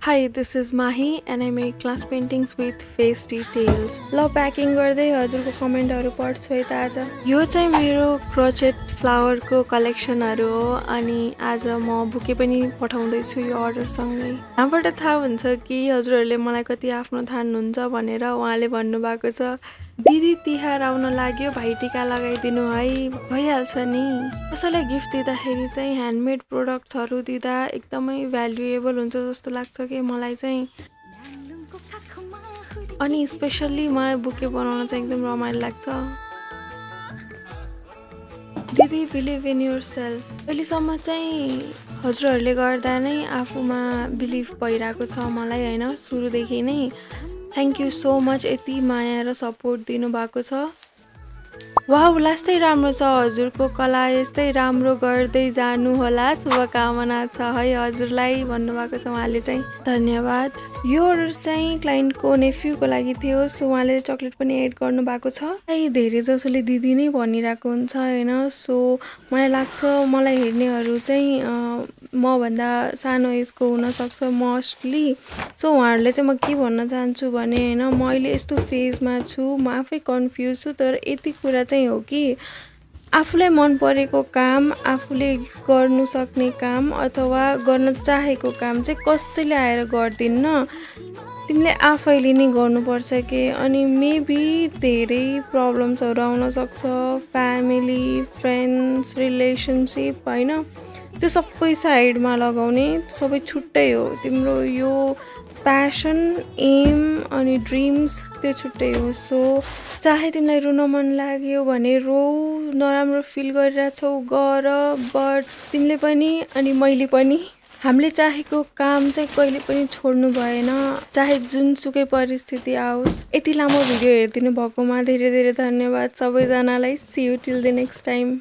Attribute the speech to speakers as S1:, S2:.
S1: Hi, this is Mahi and I make glass paintings with face details. ल packing गर्दै हजुरको कमेन्टहरु पढ्छु है त आज। यो चाहिँ मेरो क्रोचेट फ्लावरको कलेक्सनहरु हो अनि आज म बुके पनि पठाउँदै छु यो अर्डर सँगै। यहाँबाट थाहा हुन्छ कि हजुरहरुले मलाई कति आफ्नो ठान्नुहुन्छ भनेर उहाँले भन्नु भएको छ। दिदी तिहार आउन लाग्यो भाइटिका लगाइदिनु है भइहाल्छ नि। कसैलाई गिफ्ट दिँदाखेरि चाहिँ ह्यान्डमेड प्रोडक्ट्सहरु दिँदा एकदमै भ्यालुएबल हुन्छ जस्तो लाग्छ के मलाई चाहिँ। अनि स्पेशली मलाई बुके बनाउन चाहिँ एकदम रमाइलो लाग्छ। दिदी बिलिभ इन योरसेल्फ। अहिलेसम्म चाहिँ हजुरहरुले गर्दा नै आफूमा बिलिभ भइराको छ मलाई हैन सुरुदेखि नै। थ्यांक यू सो मच यति माया र सपोर्ट दिनु भएको छ। वाउ लास्टै राम्रो छ हजुरको कला यस्तै राम्रो गर्दै जानु होला शुभकामना छ है हजुरलाई भन्नुभएको छ उहाँले चाहिँ। धन्यवाद। यो अर्डर चाहिँ क्लाइन्टको नेफ्यूको लागि थियो सो उहाँले चकलेट पनि एड गर्नु भएको छ। धेरै जसोले दिदी नै भनिरहेको हुन्छ हैन सो मलाई लाग्छ मलाई हेर्नेहरू चाहिँ म भन्दा सानो एजको हुन सक्छ मोस्टली। सो उहाँहरुले चाहिँ म के भन्न चाहन्छु भने हैन म अहिले यस्तो फेजमा छु म आफै कन्फ्युज छु तर यति कुरा चाहिँ हो कि आफूलाई मन परेको काम आफूले गर्नु सक्ने काम अथवा गर्न चाहेको काम चाहिँ कसैले आएर गर्दिन्न तिमीले आफैले नै गर्नुपर्छ के। अनि मेबी धेरै प्रब्लम्सहरु आउन सक्छ फ्यामिली फ्रेन्ड्स रिलेसनशिप हैन त्यो सबै साइडमा लगाउने सबै छुट्टै हो। तिम्रो यो प्यासन एम अनि ड्रिम्स त्यो छुट्टै हो। सो चाहे तिमीलाई रुन मन लाग्यो भने रो नराम्रो फिल गरिरहेछौ गर बट तिमीले पनि अनि मैले पनि हामीले चाहेको काम चाहिँ कहिले पनि छोड्नु भएन चाहे जुनसुकै परिस्थिति आओस्। यति लामो भिडियो हेरिदिनु भएकोमा धेरै धेरै धन्यवाद सबैजनालाई। See you till the next time.